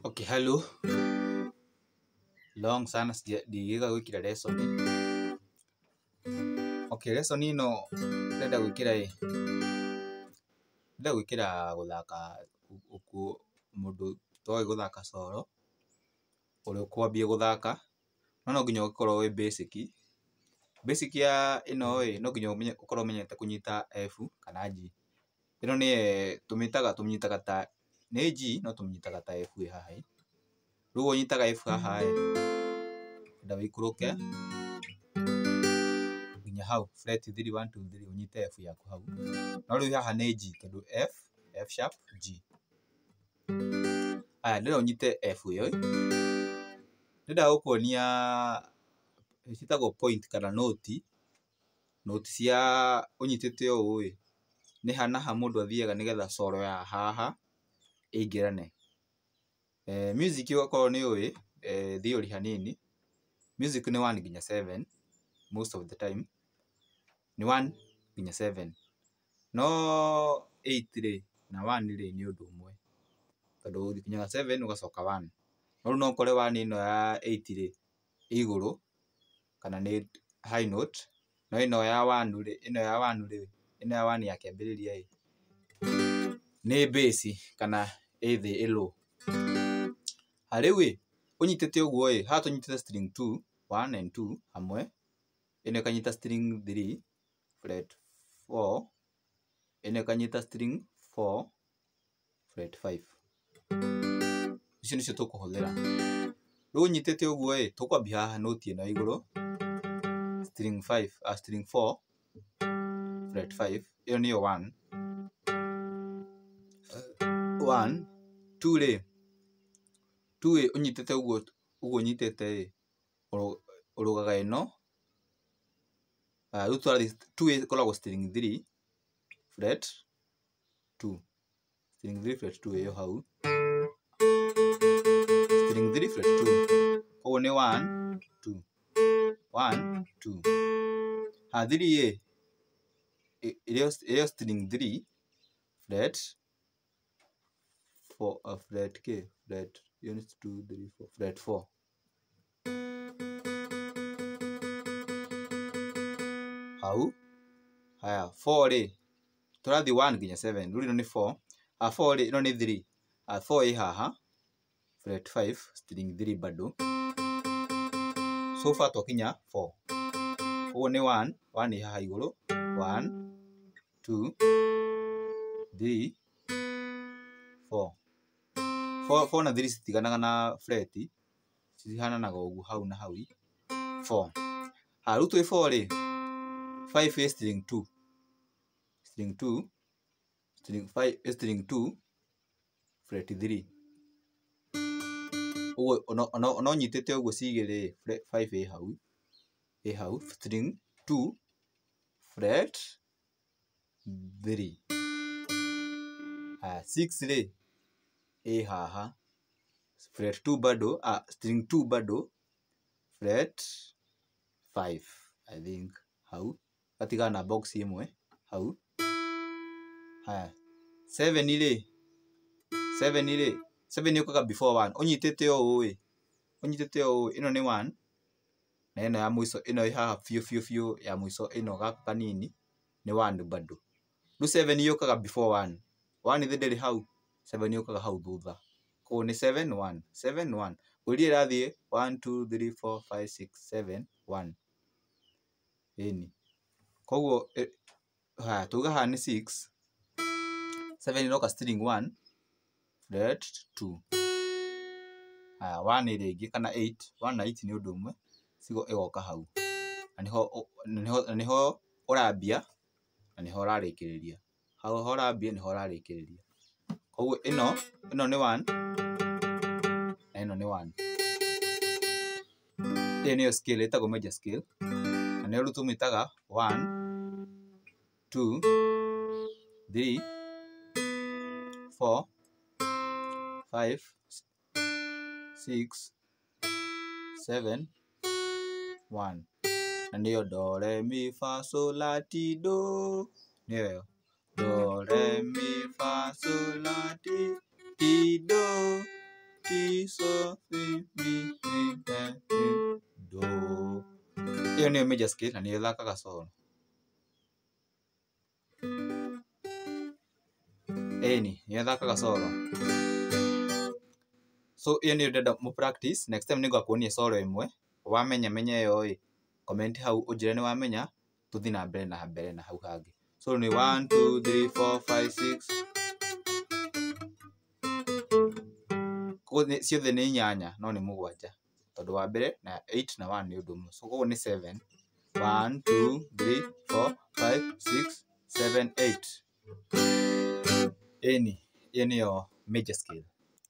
Okay, hello. Long sana ndigĩga gwĩkĩra lesson. Okay, lesson ĩno ndĩrenda gwĩkĩra ĩ, ndĩrenda gwĩkĩra gũthaka mũndũ ũtoĩ gũthaka solo, ũrĩa ũkwambia gũthaka, no no nginya ũkorwo wĩ basic. Basic ya ĩno ĩ, no nginya ũkorwo ũmenyete kũnyita F kana G. Ĩno nĩ tũmĩtaga tũmĩnyitaga ta nĩ G no tũmĩnyitaga ta F ĩ haha ĩ. Rĩu ũnyitaga F haha ĩ, enda wĩikũrũke nginya hau fret 3 1 2 3 ũnyite F yaku hau. No rĩu haha nĩ G tondũ F, F sharp, G. Aya ndĩrenda ũnyite F ĩyo ĩ. Ndĩrenda gũkuonia ciĩtagwo point kana noti, noti cia ũnyitĩte ũũ ĩ, nĩ ha na ha mũndũ athiaga nĩgetha solo ya haha ĩingĩrane. Music okorwo nĩ ũĩ theory hanini, music nĩ 1 nginya 7 most of the time nĩ 1 nginya 7, no 8 rĩ na 1 rĩ nĩ ũndũ ũmwe tondũ ũkinyaga 7 ũgacoka 1. No rĩu no ũkore 1 ĩno ya 8 rĩ ĩ igũrũ kana nĩ high note, no ĩno ya 1 rĩ, ĩno ya 1 rĩ, ĩno ya 1 ya kĩambĩrĩria ĩ nĩ bass kana ĩ thĩ ĩ low. Rĩu ĩ ũnyitĩte ũguo ĩ, haha tũnyitĩte string 2, 1 and 2 hamwe, ĩno ĩkanyita string 3 fret 4, ĩno ĩkanyita string 4 fret 5. Icio nĩcio tũkũhũthĩra. Rĩu ũnyitĩte ũguo ĩ, tũkwambia haha noti ĩno ya igũrũ, string 5, string 4 fret 5, ĩyo nĩyo 1. 1, 2 rĩ, 2 ĩ ũnyitĩte ũguo ũguo ũnyitĩte ĩ, ũrũgaga ĩno, rĩu tũrathiĩ 2 ĩkoragwo string 3 fret 2, string 3 fret 2 ĩyo hau, string 3 fret 2, koguo nĩ 1 2 1 2. Ha 3 ĩ, ĩyo string 3 fret 4, fret k, fret units 2 3 4 fret 4. Hau haya 4 rĩ, tũrathiĩ 1 nginya 7, rĩu ĩno nĩ 4. Ha 4 rĩ, ĩno nĩ 3. Ha 4 ĩ haha fret 5 string 3 bado. So far twakinya 4. Koguo nĩ 1, 1 ĩ haha igũrũ, 1 2 3 4. 4 na 3 citiganaga na fret, cihananaga ũguo hau na hau 4. Ha rĩu twĩ 4 rĩ, 5 ĩ string 2, string 2, string 5 ĩ string 2 fret 3. Ũguo ona ũnyitĩte ũguo cigĩrĩ, 5 ĩ hau, ĩ hau string 2 fret 3. Haya 6 rĩ ĩ haha fret 2 bado, string 2 bado fret 5 I think hau gatigana na box ĩmwe hau. Haya 7 rĩ, 7 rĩ, 7 yũkaga before 1. Ũnyitĩte ũũ ĩ, ũnyitĩte ũũ, ĩno nĩ 1 na ĩno ya mũico ĩno ĩ haha biũ biũ biũ ya mũico ĩno gaka kanini nĩ 1 bado. Rĩu 7 yũkaga before 1. 1 ithĩ ndĩrĩ hau, 7 yũkaga hau thutha. Koguo nĩ 7 1 7 1. Ngũria ĩrathiĩ 1 2 3 4 5 6 7 1. Ĩni. Koguo haya tuge haha nĩ 6, 7 ĩroka string 1 fret 2. Haya 1 ĩrĩa ĩngĩ kana 8, 1 na 8 nĩ ũndũ ũmwe, ĩgoka hau. Na nĩho ũrambia na nĩho ũrarĩkĩrĩria. Hau ũrambia nĩho ũrarĩkĩrĩria. Koguo ĩno nĩ 1 na ĩno nĩ 1. Ĩyo nĩyo scale ĩtagwo major scale, na nĩyo rĩu tũmĩtaga 1 2 3 4 5 6 7 1. Na nĩyo do re mi fa sol la ti do, nĩyo ĩyo do re mi fa sol la ti ti do ti so fi mi mi e e do. Ĩyo nĩyo major scale na nĩyo ĩthakaga solo. Ĩni, nĩyo ĩthakaga solo. So ĩyo nĩyo ndĩrenda mũ practice. Next time nĩngakuonia solo ĩmwe. Wamenya menya ĩyo ĩ, comment hau ũnjĩre nĩ wamenya, tũthiĩ na mbere na mbere na hau hangĩ. So nĩ 1 2 3 4 5 6. Koguo ciothe nĩ inyanya no nĩ mũgwanja, tondũ wa mbere na 8 na 1 nĩ ũndũ ũmwe. So koguo nĩ 7. 1 2 3 4 5 6 7 8. Ĩni, ĩyo nĩyo major scale.